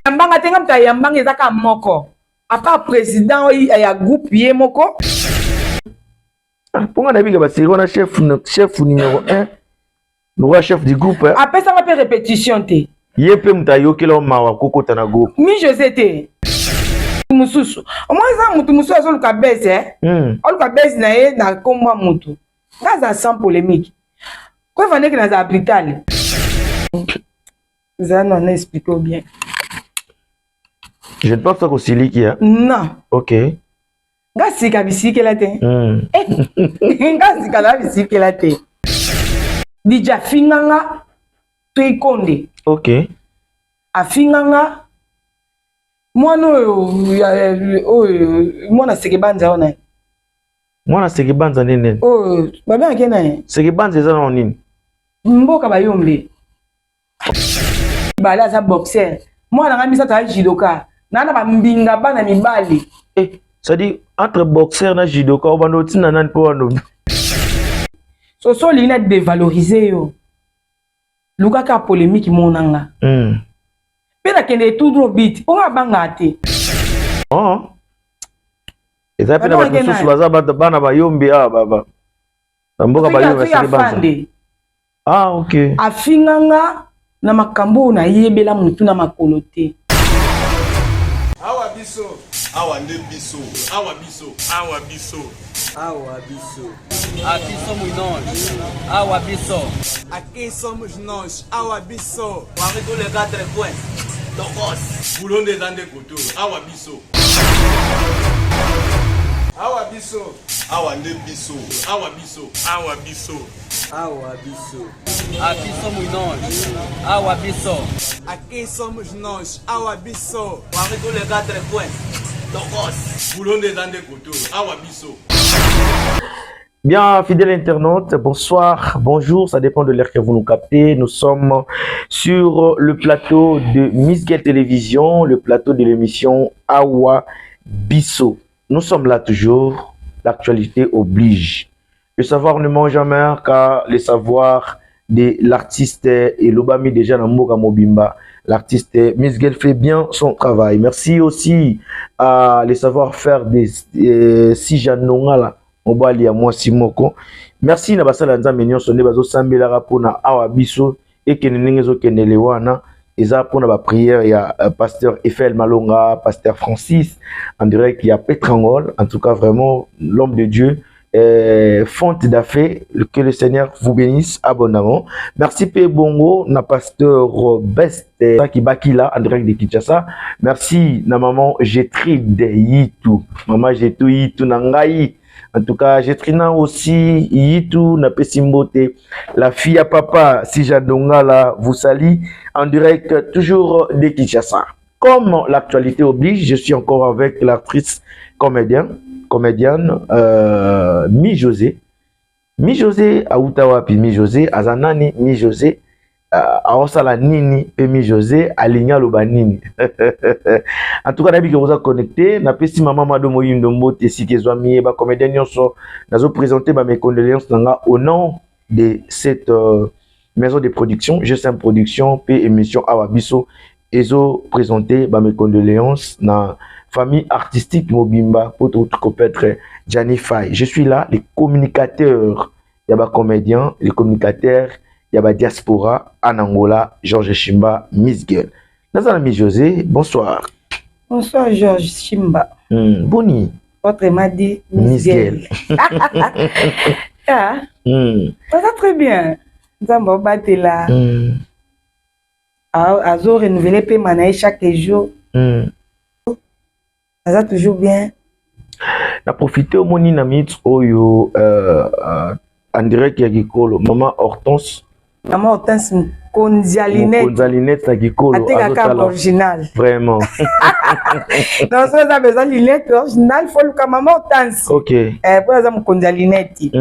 Yambanga te, nga moto ayambanga eza kaka moko, à part président ya groupe ye moko. Mpo nga nayebika basérie wana, chef, chef numéro 1 lokola chef du groupe. Apesanga mpe répétition te. Ye mpe moto ayokela mawa kokota na groupe. Mi José te, mosusu omoi eza motu mosusu azoluka bese. Oluka bese na ye na nkombo ya motu. Nga aza sans polémique, koyeba ndenge nazala brutal. Eza na expliquer bien. Je ne pense pas kosiliki ya. Non. Ok. Nga sika bisikela te. Nga sika na bisikela te. DJ afinganga to ikonde. Afinganga mwana oyo, oyo mwana seke banza wana. Mwana seke banza nde nini? Oyo babengaki na ye. Seke banza eza nano nini? Mboka bayombe mibale, aza boxer. Mwana nga misato aza judoka naa na bambinga bana mibali. Eh, c'est-à-dire entre boxer na judoka, obanda otinda nani mpo wana? Soso olingi na dévaloriser yo, lukaka polémique monanga. Mpe nakende tout droit but, mpo nga abangaka te. Oh. Eza mpe na bato mosusu baza bana bayombi awa, bamboka bayombi, basili banza. Ah, ok. Afinganga na makambo oyo nayebela motu na makolo te. Awa biso, awa nde biso, awa biso, awa biso. Awa biso. Aqui somos nós. Awa biso. Aqui somos nós. Awa biso. Parmi tous les quatre coins. Tokos. Boulot nde eza nde koto. Awa biso. Awa biso. Awa nde biso. Awa biso. Awa biso. Awa biso. Aqui somos nós. Awa biso. Aqui somos nós. Awa biso. Parmi tous les quatre coins. Tokos. Boulot nde eza nde koto. Awa biso. Bien, fidèles internautes, bonsoir, bonjour, ça dépend de l'heure que vous nous captez. Nous sommes sur le plateau de Miss Gay Télévision, le plateau de l'émission Awa Biso. Nous sommes là toujours, l'actualité oblige. Le savoir ne ment jamais, car le savoir de l'artiste elobami déjà dans mboka mobimba. L'artiste Miss Gay fait bien son travail. Merci aussi à le savoir-faire des Sija Nongala, mobali ya mwasi moko. Merci na basala ya Nzambe nyonso nde bazosambelaka mpona Awa Biso ekende ndenge ezokendele wana. Eza mpona baprière ya pasteur Eiffel Malonga, pasteur Francis en direct ya Petrangol. En tout cas, vraiment, l'homme de Dieu, Fonte d'Afé, que le Seigneur vous bénisse abondamment. Merci P Bongo, na pasteur Best Kibakila en direct de Kinshasa. Merci na maman Getride Yitu, maman Getou Yitu Nangai. En tout cas, Getrina aussi Yitu na Pesimbote, la fille à papa Sija Dongala vous salue en direct toujours de Kinshasa. Comme l'actualité oblige, je suis encore avec l'actrice comédienne Mi José. Mi José auta wapi? Mi José aza nani? Mi José aosala nini? Mpe Mi José alingi aloba nini? En tout cas, nayebi ke boza connecté. Napesi mama Mado Moyindo mbote esika ezwami ye. Bacomédien nyonso, nazoprésente bames condoléances na nga au nom de cette maison de production GSM Production mpe émission Awa Biso. Ezoprésente bames condoléances na famille artistique mobimba po tokopêtre Gianni Fay. Je suis là, les communicateurs ya bacomédien, les communicateurs ya badiaspora en Angola, Georges Shimba, Miss Girl. Naza na Miss José, bonsoir. Bonsoir, Georges Shimba. Boni? Autrement dit, Miss Girl. Ah, ça va très bien. Nzambe obatela. Azo renouveler pema na ye chaque jour. Aza toujours bien. Na profite, omoni na minute oyo en direct ya Kikolo, mama Hortense. Mama Hortense, mokonzi ya lunette. Mokonzi ya lunette na Kikolo. Atekaka original. Vraiment. Donc so eza besoin lunette original, faut luka mama Hortense. Po aza mokonzi ya lunette.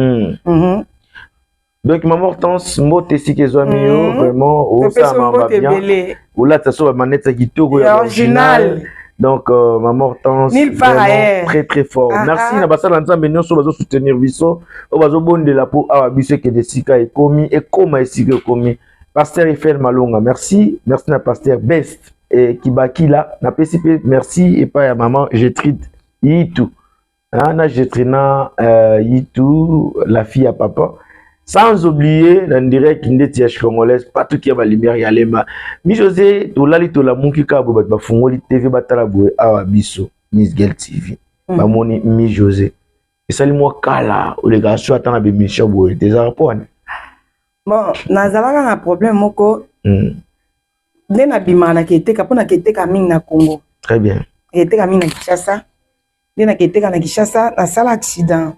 Donc mama Hortense, mbote esika ezwami yo. Vraiment osala mamba bien, olata so bamanete ya kitoko ya original. Donc maman Hortense, vraiment très très fort. Merci na basala Nzambe nyonso bazo soutenir biso, oyo bazobondela mpo Awa Biso ekende esika ekomi, ekoma esika ekomi. Pasteur Eiffel Malonga, merci. Merci na pasteur Best. Kibakila. Napesi mpe merci epai ya mama Gertrude Yitu, na Gertrina Yitu, la fille ya papa. Sans oublier na direct ndeti ya congolaise partout qui ya balumière ya Lemba. Mi José, tolali, tolamuki kaka boye, bato bafungoli TV, batala boye awa biso Miss Girl TV, bamoni Mi José. Esali mwa kala olekaka so ata na bémission boye te, ezalaka mpo wani? Bon, nazalaka na problème moko. Nde nabimaka, naketeka mpo naketeka mingi na Congo. Très bien. Naketeka mingi na Kinshasa. Nde naketeka na Kinshasa, nasala accident.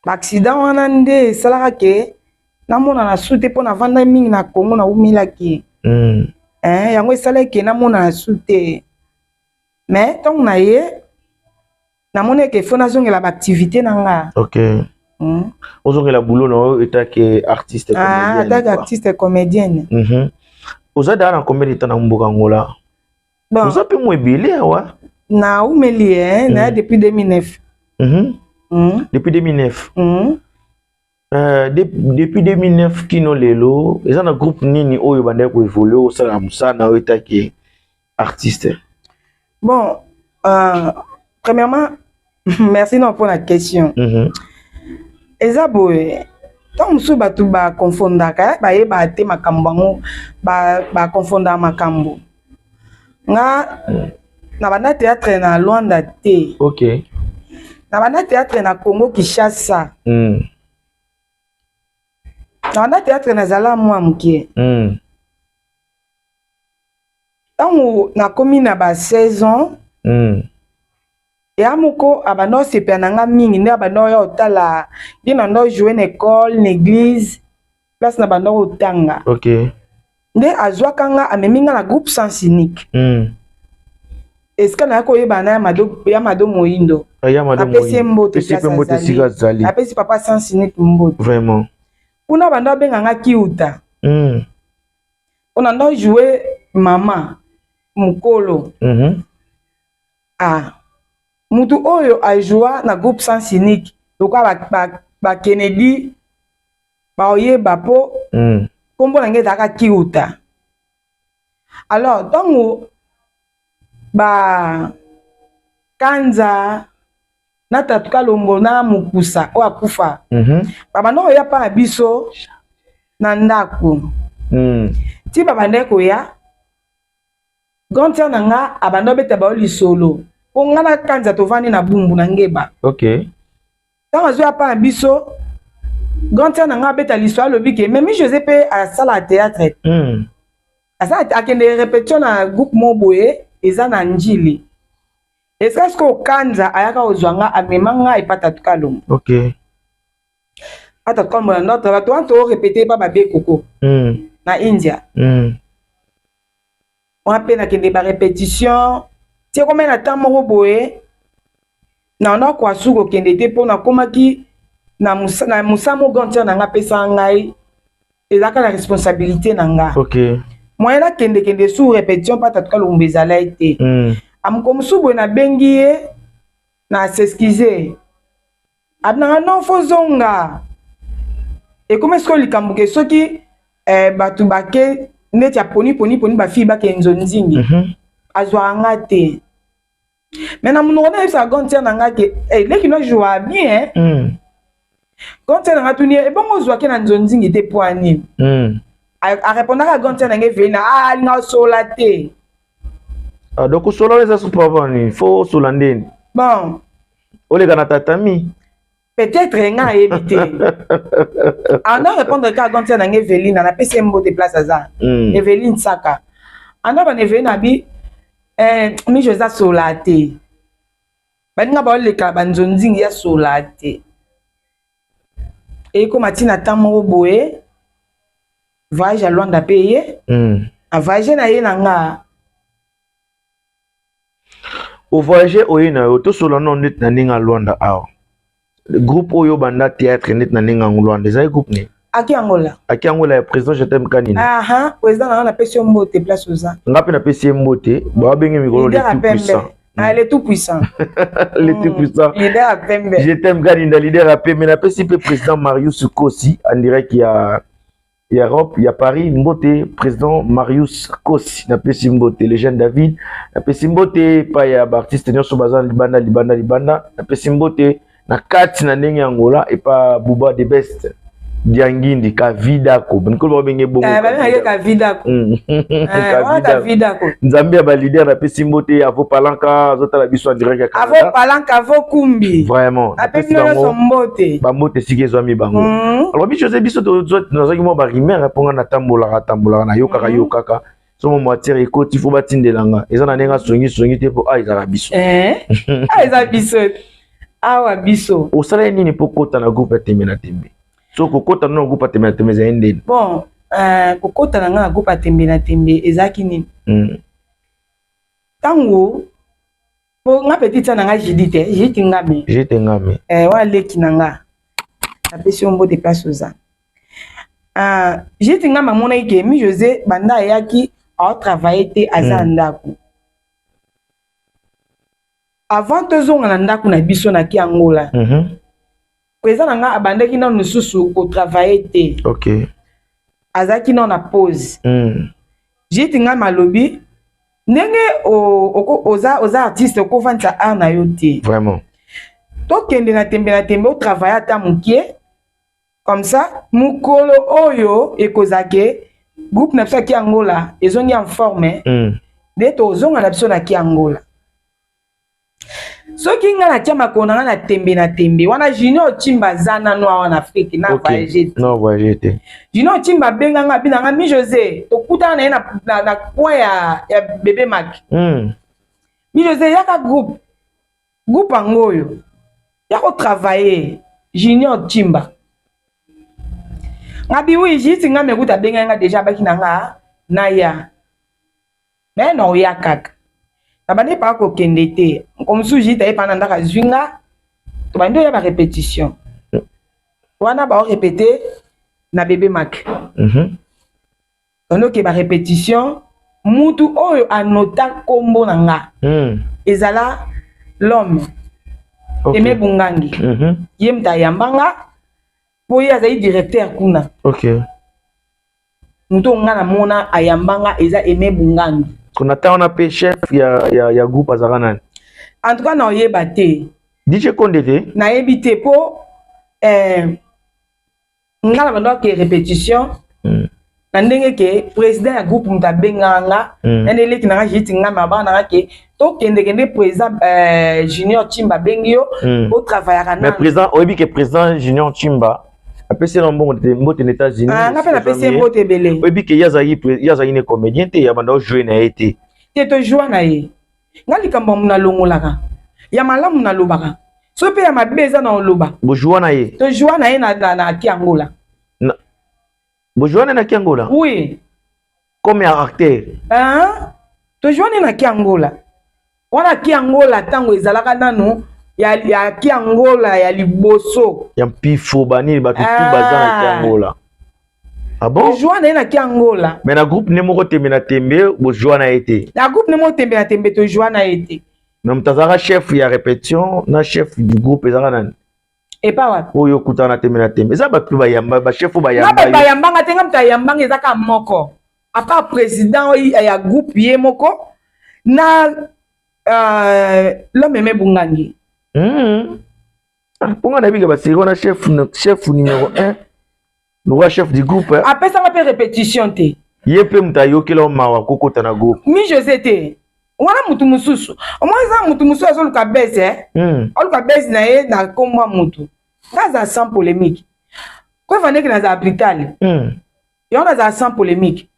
Baaccident wana nde esalaka ke namona na su te, mpo navanda mingi na Congo, naumelaki. Yango esalaki ke namona na su te. Mais ntango na ye, namoni eke faut nazongela baactivité na nga. Ozongela boulot na yo etake artiste? Ah, atake artiste comédienne. Oza daa na combien de temps na mboka Angola? Bon. Oza mpe mo ebele awa. Naumeli naya depuis 2009. Depuis 2009? Depuis 2009 kino lelo, eza na groupe nini oyo bandaki koévolue, osala mosala na oyo etake artiste? Bon, premièrement, merci non pour la question. Eza boye, ntango mosusu bato bakonfondaka, bayeba te makambo yango, bakonfondaka makambo. Nga na banda théâtre na Lwanda te. Na banda théâtre na Congo Kinshasa. Na banda théâtre, nazala mwa moke. Ntango nakomi na ba 16 ans, eya moko abanda osepela na nga mingi, nde abanda oya otala nde na ndo joue na école, na église, place na banda kotanga. Nde azwaka nga, amemi nga na groupe Sens Unique, esika naya koyebana na ya Mado Moyindo. Apesi ye mbote. Mbote esika azali. Apesi papa Sens Unique mbote. Vraiment. Kuna banda abenga nga Kiuta, mpona ndo joue mama mokolo. Ah, mutu oyo ajoua na groupe Sens Unique lokola bakennedy baoyeba mpo nkombo na ngai ezalaka Kiuta. Alors ntango bakanza na Tatu Kalombo na Mokusa oyo akufa, babanda koya mpa na biso na ndako. Ti babandaki koya, grande sœur na nga abanda obeta bao lisolo, mpo nga na Kanza tovandi na Bumbu na Ngeba. Ntango azoya mpa na biso, grande sœur na nga abeta lisolo, alobi ke memi José mpe asala théâtre. Asala, akende répétition na groupe mo boye eza na Njili. Esika sikoyo Kanza ayaka kozwa nga, amema nga epa Tatu Kalombo. Ata Kalombo na notre bato wana torépété epa babie koko na India. Wana mpe nakende barépétition ti ekomai na temps moko boye, na nakoka su kokende te, mpo nakomaki na mosala moko grande sœur na nga apesaka ngai, ezalaka na responsabilité na nga. Moyen nakendekende su répétition mpa Tatu Kalombo ezalaki te. Amoko mosusu boye nabengi ye na s'excuse, abinanga non, faut zonga. Ekomi sikoyo likambo ke soki bato bake neti ya poni poni poni, bafille bake nzonzingi, azwaka nga te. Mais na monoko nayebisaka grande sœur na nga ke leki no joua bien. Grande sœur na nga tuni ye: ebongo ozwaki na nzonzingi te po anini? Arépondaka grande sœur na nga eveli na alinga osola te. Ah, donc osola wana eza supa nini? Faut osola ndeni? Bon. Oleka na tatami. Peut-être nga nayebi te. Anda répondre kaka grande sœur na nga Eveline, napesi ye mbote place aza. Eveline Saka anda bana Eveline abi mijo eza sola te, baninga baoleka banzonzingi ya sola te. Ekoma ntina temps moko boye, voyage ya Lwanda mpe ye avoyage na ye na nga. Ovoyage oye na yo, tosola no neti na ndenge ya Lwanda awa. Groupe oyo banda théâtre neti na ndenge ya Lwanda ezali groupe nini? Aki Angola. Aki Angola ya président Jetem Kanini. Aha, président na nga, napesi yo mbote place oza. Nga mpe napesi ye mbote. Babenge mikolo le tout puissant. Ah, le tout puissant. Le tout puissant. Leader ya pembe. Jetem Kaninda, leader ya pembe. Napesi mpe président Marius Kosi en direct ya Ya Europe, ya Paris, mbote président Marius Kosi, napesi mbote le jeune David, napesi mbote epai ya baartiste nyonso baza libanda, libanda, libanda, napesi mbote na kati na ndenge ya Angola epa Buba the Best Diangindi Kavidako, nikolo babenge bongo. Babengaki Kavidako. Kavidako. Nzambe ya baleader, napesi mbote Avo Palanka, azotala biso en direct ya Canada. Avo Palanka, Avo Kumbi. Vraiment. Napesi nyonso mbote. Bambote esika ezwami bango. Alors biso oze biso nazwaki mwa barumeur mponga natambolaka tambolaka, nayokaka yokaka so mo matière ekoti, fo batindelanga, eza na ndenge asongisongi te, mpo a ezalaka biso. Eza biso, awa biso. Osala nini mpo kota na groupe ya Tembe na Tembe? So kokota no na groupe ya Tembe na Tembe ezali ndeni? Bon, kokota na nga na groupe ya Tembe na Tembe ezalaki nini? Ntango po nga petite sœur na nga Judith, Judith Ngame. Judith Ngame. Wana leki na nga, napesi yo mbote place oza. Judith Ngame amonaki ke Mi José, banda ayaki, aotravaille te, aza na ndako. Avant tozonga na ndako na biso na Kiangola, président na nga abandaki nano lisusu kotravaille te. Azalaki nano na pause. Judith Ngame alobi ndenge oza artiste, okovandisa art na yo te. Tokende na Tembe na Tembe, otravaille ata mokie comme ça, mokolo oyo ekozala ke groupe na biso ya Kiangola ezongi en forme, nde tozonga na biso na Kiangola. Soki nga natia makolo na nga na Tembe na Tembe wana, Junior Chimba aza nano awa na Afrique na voyage te. No voyage te. Junior Chimba abenganga, abinanga Mi José, tokutana na ye na coin ya Bebe Mak. Mi José, yaka groupe, groupe yango oyo ya kotravaille. Junior Chimba ngabi wi jiti nga mekuta abengai nga déjà, abaki na nga naya, me na oya kaka na bandi paka kokende te. Moko mosusu jiti aye paa na ndako, azwi nga, tobandi oya barépétition wana, baorépété na Bebe Mak. Bandi oke barépétition, mutu oyo anota nkombo na nga ezala l'homme Aimé Bungangi. Ye moto ayambanga mpo ye azali directeur kuna. Moto oyo nga namona ayambanga eza Aimé Bungangi. Kuna ntango wana mpe chef ya groupe azalaka nani? En tout cas na oyeba te. DJ Konde te? Nayebi te, mpo nga na bando ake répétition na ndenge ke président ya groupe moto abengaka nga. Nde eleki nanga jiti nga ma bana nanga ke tokendekende, président Junior Chimba abengi yo, otravaillaka. Mais président, oyebi ke président Junior Chimba apesi na mbongo te, mbote na États-Unis. Ah, nga mpe napesi ye mbote ebele. Oyebi ke ye azalaki ne comédien te, ya banda ojoue na ye te? Te, tojwa na ye. Nga likambo ya nalongolaka ya malamu, nalobaka so mpe ya mabe eza na oloba. Bojua na ye? Tojwa na ye na Kiangola. Bojua na ye na Kiangola? Oui. Comme ya acteur? Hein? Tojwa ne na Kiangola wana, Kiangola ntango ezalaka nanu ya Kiangola ya liboso. Ya mpifo, banini, bato tu baza na Kiangola. Ah bon? Tojwa na ye na Kiangola. Mais na groupe ne moko Tembe na Tembe, bojua na ye te? Na groupe ne moko Tembe na Tembe, tojwa na ye te. Mais moto azalaka chef ya répétition na chef du groupe ezalaka nani? Epa wapi? Oyo okutana na Tembe na Tembe, eza bato mpe bayamba, bachef oyo nga bayamba bato yo. Bayambanga te. Nga moto ayambanga eza kaka moko, à part président oyo ya groupe ye moko na l'homme Aimé Bungangi. Ah, mpo nga nayebi ke basérie wana chef numéro 1 lokola chef du groupe, eh. Apesanga mpe répétition te. Ye mpe moto ayokela o mawa kokota na groupe? Mi José te, wana mutu mosusu. Omoi eza mutu mosusu azoluka bese, eh? Oluka bese na ye na nkombo ya mutu. Nga azala sans polémique, koyeba ndenge nazala brutal. Yango nazala sans polémique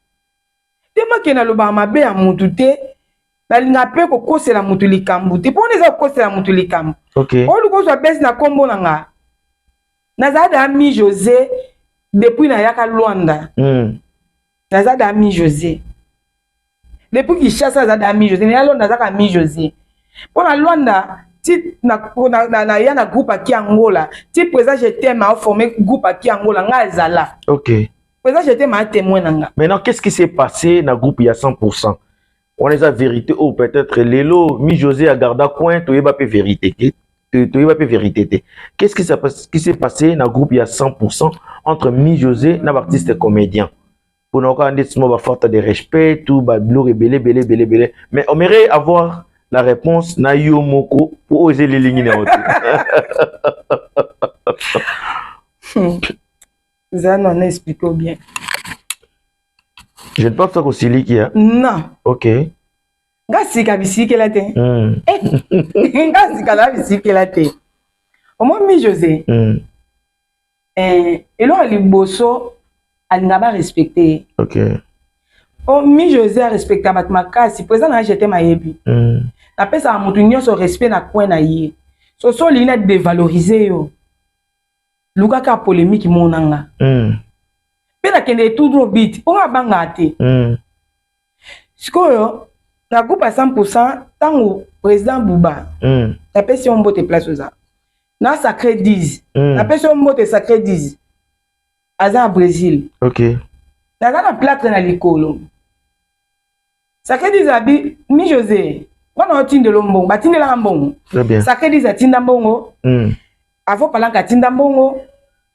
te, make nalobaka mabe ya mutu te, nalinga mpe kokosela mutu likambo te, mpo wana eza kokosela mutu likambo. Oluka ozwa bese na nkombo na nga. Nazala daa Mi José depuis nayaka Lwanda. Naza daa Mi José depuis Kinshasa, aza daa Mi José. Naya Lwanda, azaka Mi José mpo na Lwanda ti na ya na groupe aki Angola, ti président Jetem aforme groupe aki Angola, ngai azala. Président Jetem a témoin na nga. Maintenant, qu'est-ce qui s'est passé na groupe ya 100% wana? Eza vérité oyo peut-être lelo Mi José agarda coin, toyeba mpe vérité te. Toyeba mpe vérité te. Qu'est-ce qui s'est passé na groupe ya 100% entre Mi José na baartiste comédien? Mpona okaa ndeti mo baforte de respect, tout babiloko ebele ebele ebele ebele, mais on aimerait avoir la réponse na yo moko, po oyo eza elilingi na yo te. Eza na explique bien. Je ne pense pas kosiliki ya. Non. Ok. Nga sika bisikela te. Nga sika na bisikela te. Omoi Mi José, eloko ya liboso, alinga barespecte ye. O Mi José arespecta bato makasi, po eza na jete mayebi. Napesaka motu nyonso respect na coin na ye. Soso olingi na dévaloriser yo, lukaka polémique monanga. Mpe nakende tout droit but, mpo nga abangaka te. Sikoyo na groupe ya 100, ntango président Buba, napesi yo mbote place oza na Sacré 10. Napesi yo mbote, Sacré 10 aza na Brésil. Naza na plâtre na likolo. Sacré 10 abi: "Mi José, wana otindela mbongo." Batindelaka mbongo. Très bien. Sacré 10 atinda mbongo. Avo Palanka atinda mbongo,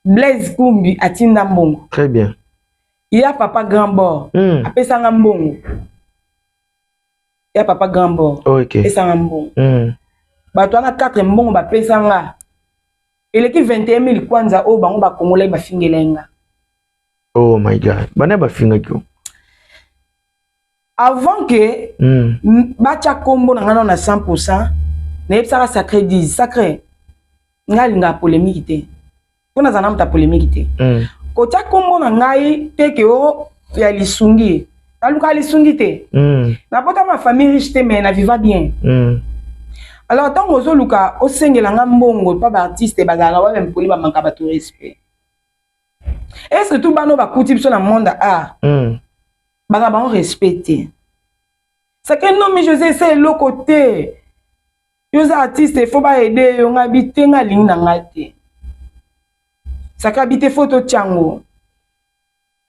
Blaise Kumbi atinda mbongo. Très bien. Ya papa Grand Bord apesanga mbongo. Ya papa Grand Bord apesanga mbongo. Bato wana 4, mbongo bapesanga eleki 21 000 kwanza oyo bango bakongolai bafingelai nga. Oh my God, bana bafingaki yo? Avant que batya nkombo na ngai nano na 100, nayebisaka Sacré 10: "Sacré, ngai alingaka polémique te, mpo nazala na moto ya polémique te. Kotia nkombo na ngai te ke o ya lisungi. Nalukaka lisungi te. Nabotama famille riche te, mais na viva bien. Alors ntango ozoluka osengela nga mbongo mpa baartiste, bazalaka wa bempoli, bamanka bato respect. Et surtout bana oyo bakuti biso na monde art, bazala bango respect te." Sacré: "Non, Mi José, esa eloko te, yo oza artiste, faut baaider yo." Ngai bi te, ngai alingi na ngai te. Sacré abi te, faut totia yango.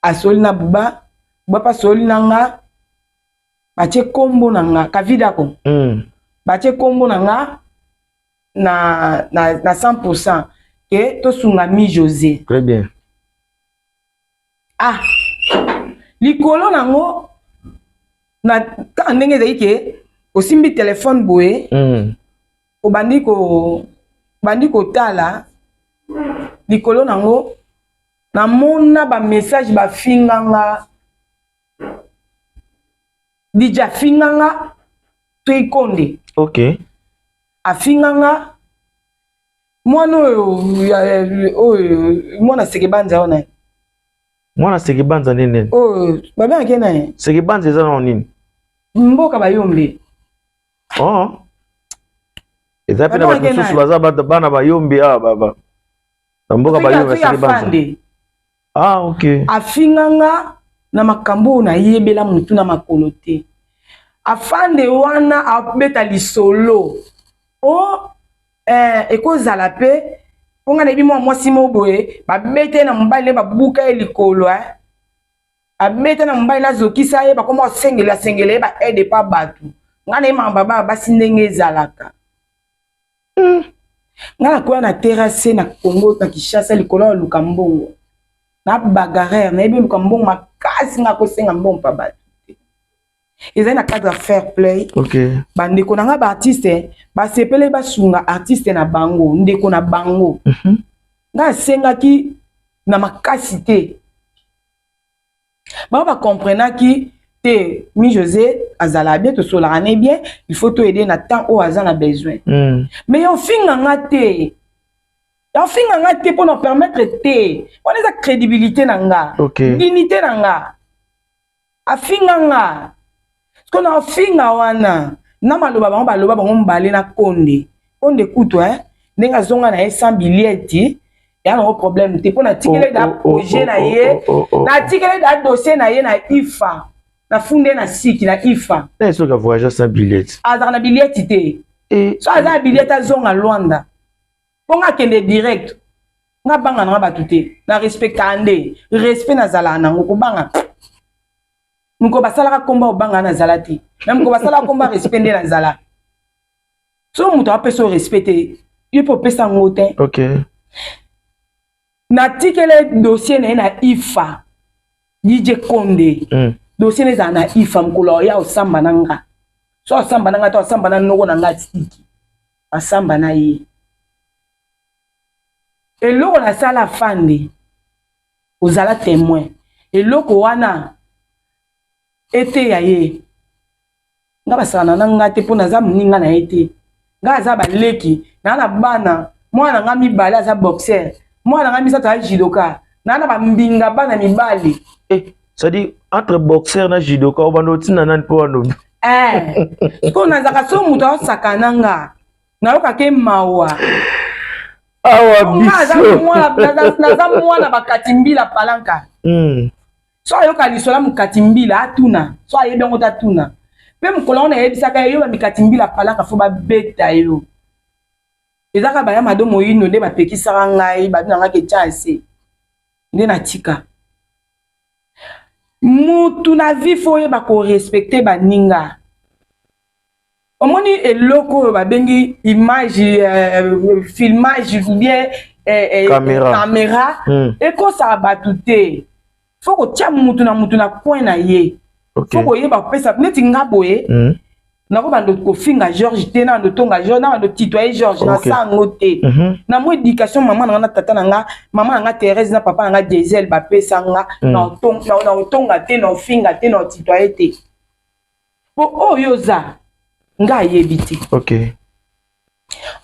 Asoli na Buba, Buba mpe asoli na nga, batie nkombo na nga kavidako. Batie nkombo na nga na 100 ke tosunga Mi José. Très bien. Ah, likolo nango na kaka ndenge ezali ke osimbi telefone boye, obandi kotala likolo nango, namona bamessage bafinganga DJ, afinganga Toikonde. Afinganga mwana oyo oyo mwana Sekebanza wana. Mwana Sekebanza nini nini? Oyo babengaki na ye. Sekebanza eza nano nini? Mboka Bayombe. Oh. Eza mpe na bato Babengaki mosusu nani? baza bana Bayombe awa na mboka Bayombe. Soki Sekebanza. Afande. Ah, ok. Afinganga na makambo oyo nayebela motu na makolo te. Afande wana abeta lisolo o ekozala mpe mpo ngai nayebi mwa mwasi moko boye, babeta ye na mobali nde babuka ye likolo, abeta na mobali, nazokisa ye, bakoma kosengela sengela ye baaide pa bato. Ngai nayebi makambo baba basi ndenge ezalaka. Ngai nakoya na terrasse na Congo, na Kinshasa, likolo ya luka mbongo na bagarre. Nayebi oluka mbongo makasi. Ngai kosenga mbongo mpa bato te, ezali na cadre ya fair play. Bandeko na ngai baartiste basepele basunga artiste na bango, ndeko na bango. Ngai asengaki na makasi te, bango bacomprenaki te. Mi José azala bien, tosolaka ne bien, il faut toaider na temps oyo aza na besoin. Mais yofinga nga te, yofinga nga te mpona permettre te, wana eza crédibilité na nga, dignité na nga. Afinga nga siko na ofinga wana na maloba bango baloba bango mibale na Konde. Konde kutu, ndenge azonga na ye sans billet, ya nango problème te, mpo natikeli da projet na ye, natikeli da dossier na ye na IFA, nafunde na siki na IFA. Na soki avoyage sans billet? Azalaka na billet te. So aza na billet, azonga Lwanda, mpo nga akende direct. Nga banga nanga bato te, na respectaka nde respect nazalaka nango. Kobanga, moko basalaka komba obanga nazala te, me moko basalaka komba respect nde nazala. So moto apesa yo respect te. Yo mpe opesa yango te. Ok. Natikele dossier na ye na IFA, DJ Konde. Dossier na ezala na IFA. Mokolo oya osamba na nga, so asamba na nga to asamba na noko na nga, atiki asamba na ye. Eloko nasala, afande ozala témoin. Eloko wana eteya ye. Nga basakana na nga te, mpo naza moninga na ye te. Nga aza baleki naa na bana. Mwana na nga mibale aza boxer, mwana na nga misato aza judoka. Naa na bambinga bana mibali. Eh, c'est-à-dire entre boxer na judoka, obanda otinda nani mpo wana? Eh, sikoyo nazalaka so moto aosaka na nga, nayokaka mawa. Awa biso naza mwana bakati mbila palanka. So ayoka lisolo ya mokati mbila, atuna. So ayebi yango te, atuna. Mpe mokolo yango nayebisaka ye: yo, bamikati mbila palanka, fo babeta yo. Eza kaka baya Mado Moyindo nde bapekisaka ngai, babi na ngai ke tya ase nde natika. Mutu na vie, fo oyeba korespecter baninga. Omoni eloko oyo babengi image, filmage ou bien caméra, caméra ekosaka bato te. Fo kotia mutu na mutu na coin na ye. Fo koyeba kopesa. Neti nga boye, nakobanda kofinga George te, na bando tonga George, na bando tutoyer George. Nasala yango te. Na mo éducation mama na nga na tata na nga, mama na nga Thérèse na papa na nga Diesel bapesa nga, na otonga te, na ofinga te, na otutoyer te, po oyo oza nga ayebi te.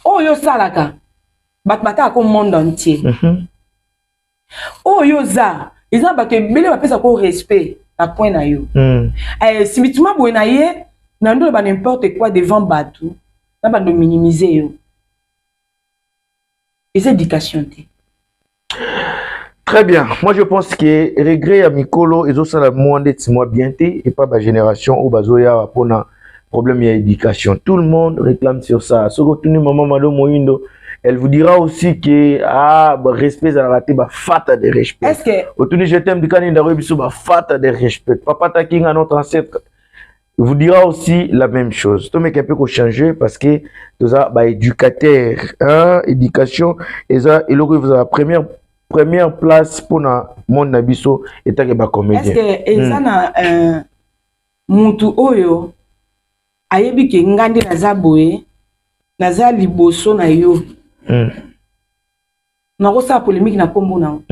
Oyo osalaka, bato batalaka monde entier. Oyo oza, eza na bato ebele bapesa ko respect na point na yo. Subitement boye na ye na ndo oloba n'importe quoi devant bato, na bando minimiser yo, eza éducation te. Très bien. Moi, je pense que regret ya mikolo ezosala mwa ndeti mwa bien te et pas ba génération oyo bazoya mpona problème ya éducation. Tout le monde réclame sur ça. Soki otuni mama Mado Moyindo, elle vous dira aussi que ah, ba respect ezalaka te, bafata de respect. Est ce que Otuni Je t'aime dikani ndako biso, bafata de respect. Papa Takinga, notre ancêtre, vous dira aussi la même chose. Tomeka mpe kochanger parce que toza baéducateur, hein? Éducation eza eloko ezala première place mpona monde na biso etake est ce bacomédien. Que eza na mutu oyo ayebi ke nga nde naza boye, naza liboso na yo, nakosala polémique na nkombo na yo?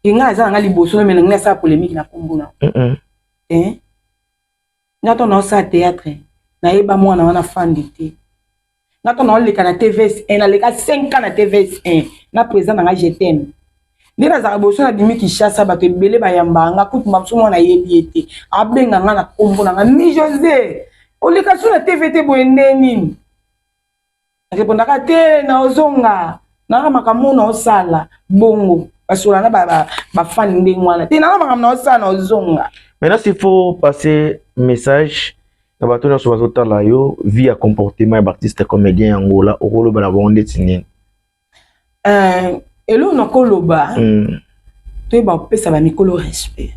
Ke nga aza na nga liboso, me nangi nasala polémique na nkombo na yo? Eh? Nga to naosala théâtre, nayeba mwana wana fandi te. Nga to naoleka na TVS 1, naleka 5 ans na TVS 1 na président na nga Je t'aime. Nde nazalaka boso, nabimi Kinshasa, bato ebele bayambaka nga. Kutu bamosu mwana ayebi ye te, abenga nga na nkombo na nga: mi José, oleka so na TV te, boye nde nini? Répondaka te, naozonga nanga makambo naosala bongo. Basola na bafani ndenge wana te, nanga makambo naosala, naozonga. Maintenant, s'il faut passer message na bato nyonso bazotala yo, vie ya comportement ya baartiste comédien ya Angola, okoloba na bango ndeti nini? Eloko nakoloba, toyeba kopesa bamikolo respect.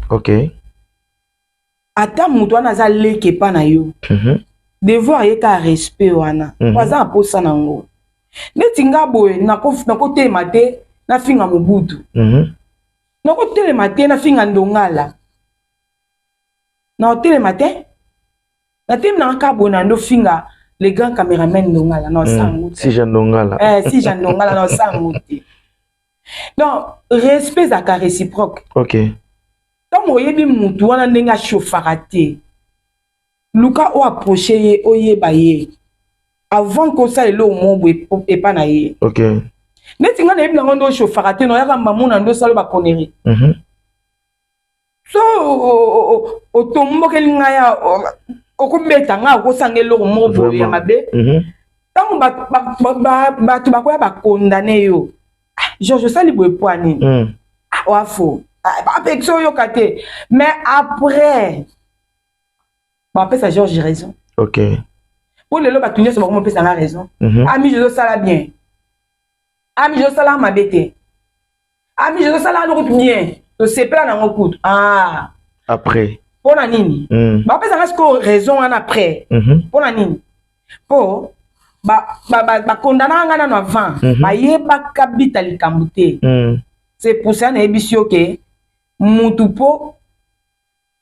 Ata moto wana aza leki epa na yo, devoir ye kaka respect wana. Po aza na posa nango. Neti nga boye, nakotelema te nafinga Mobutu, nakotelema te nafinga Ndongala, nakotelema te. Natelemi nanga kaka boye na ndofinga le grand caméraman Ndongala, na osango te. Si Jean Ndongala. Si Jean Ndongala, na osango te. Donc respect ezalaka réciproque. Ntango oyebi mutu wana ndenge achauffaka te, luka oyo approche ye, oyeba ye avant kosala eloko moko boye epa na ye. Neti ngai nayebi nango nde ochauffaka te, noyaka mbamona nde osala baconnerie. So otombokeli ngai, okobeta ngai, okosanga eloko moko boye ya mabe. Ntango bato bakoya bakondane yo: "Ah, George, osali boye po nini?" Ah, wafo bapekisi oyoka te, mais après bapesa George raison. Po lelo bato nyonso bakomopesa nga raison. Ami ozosala bien, ami ozosala mabe te, ami ozosala wana kutu bien, tosepela nango kutu, ah. Après. Mpo na nini? Bapesanga sikoyo raison wana après. Mpo na nini? Mpo Bakondanaka nga nano avant. Bayebaka bita likambo te. C'est pour ça nayebisi yo ke mutu mpo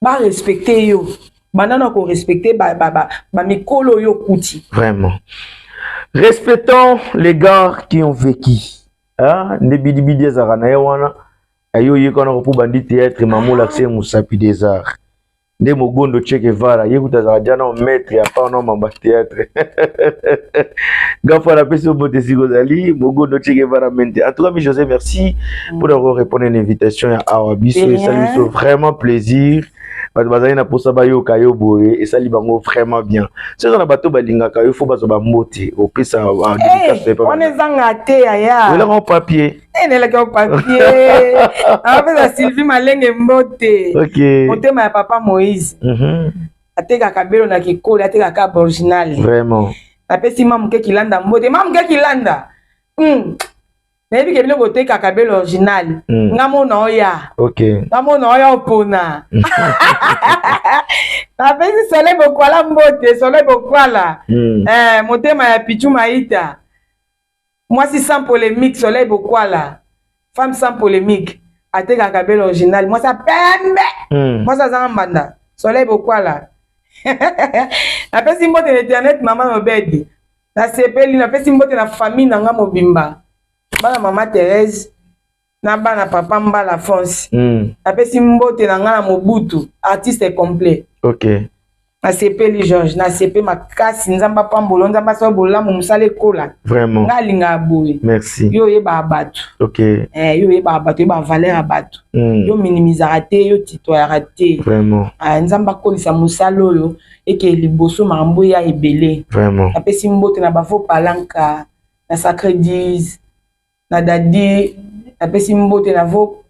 barespecte yo, banda na korespecte bamikolo oyo okuti. Vraiment, respectons les gars qui ont vécu, hein? Nde bidibidi ezalaka na ye wana, ayo oyeka wana mpo bandi théâtre, mama olakisa ye mosapi des arts. Nde mogondo Che Guevara ye kuta azalaka dia na maître ya pa na mamba théâtre. Gafa napesi yo mbote esika ozali, mogondo Che Guevara mente. En tout cas, mi José, merci pour d'avoir répondu à l'invitation ya Awa Biso. Esali biso vraiment plaisir. Bato bazali na mposa bayoka yo boye, esali bango vraiment bien. So eza na bato balingaka yo, fo bazwa bambote, opesa dédicace. Wana ezanga te, yaya. Elaka papier. Nelaki papier. Apesa Sylvie Malenge mbote, motema ya papa Moïse. Atekaka belo na kikoli, atekaka aboriginal. Vraiment. Napesi ma moke Kilanda mbote, ma moke Kilanda. Nayebi ke bino botekaka belo original. Nga mona oya. Nga mona oya opona. Napesi Soleil Bokwala mbote, Soleil Bokwala. Motema ya Pichu Maita, mwasi sans polémique. Soleil Bokwala, femme sans polémique, atekaka belo original, mwasi apembe. Mwasi azanga mbanda, Soleil Bokwala. Napesi mbote na internet, mama Obedi, nasepeli. Napesi mbote na famille na nga mobimba, bana mama Thérèse na bana papa Mbala Fonce. Napesi mbote na nga na Mobutu, artiste complet. Nasepeli, George, nasepe makasi. Nzambe apambola, Nzambe asala bolamu, mosala ekola. Vraiment. Nga alingaka boye. Merci. Yo oyebaka bato. Yo oyebaka bato, oyebaka valeur ya bato. Yo minimisaka te, yo titoyaka te. Vraiment. Ah, Nzambe akolisa mosala oyo eke liboso, makambo ya ebele. Vraiment. Napesi mbote na bavo Palanka, na Sacré 10, na Dadi. Napesi mbote na vo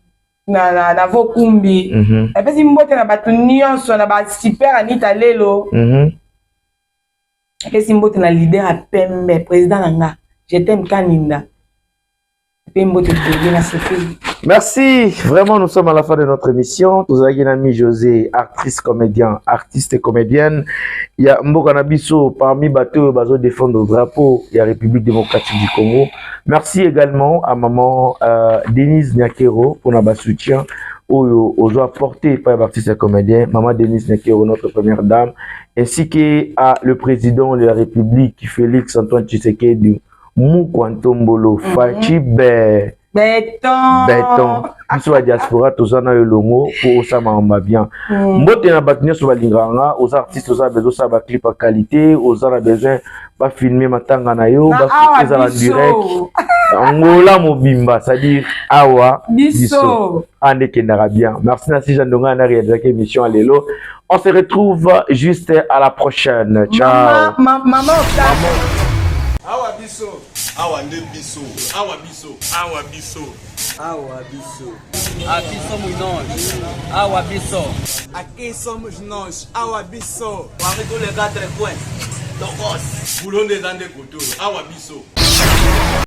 na vo Kumbi. Napesi mbote na bato nyonso, na basuper Anita lelo. Napesi mbote na leader ya pembe, président na nga, je t'aime Kaninda, mpe mbote ebele, nasepeli. Merci. Vraiment, nous sommes à la fin de notre émission. Tozalaki na Mi José, actrice, comédien, artiste et comédienne. Il y a mboka na biso parmi bato bazo défendre le drapeau ya République démocratique du Congo. Merci également à maman Denise Nyakero pour notre soutien oyo ozo apporté par artiste et comédien, maman Denise Nyakero, notre première dame, ainsi que à le président de la République, Félix Antoine Tshisekedi Mukwantombolo, Fatshi Be. Béton. Béton. Biso ya diaspora toza na yo elongo mpo osala makambo bien. Mbote na bato nyonso balingaka nga. Oza artiste, oza na besoin osala baclip ya qualité, oza na besoin bafilme matanga na yo, Na Awa ezala Biso. direct Angola mobimba, c'est-à-dire Awa Biso. Ande ekendaka bien. Merci na Sija Ndonga na réalisaki émission ya lelo. On se retrouve juste à la prochaine. Ciao. Mama, mama Octave. Awa biso. Awa nde biso. Awa biso. Awa biso. Awa biso. Aqui somos nós. Awa biso. Aqui somos nós. Awa biso. Parmi tous les quatre coins. Tokos. Boulot nde eza nde koto. Awa biso.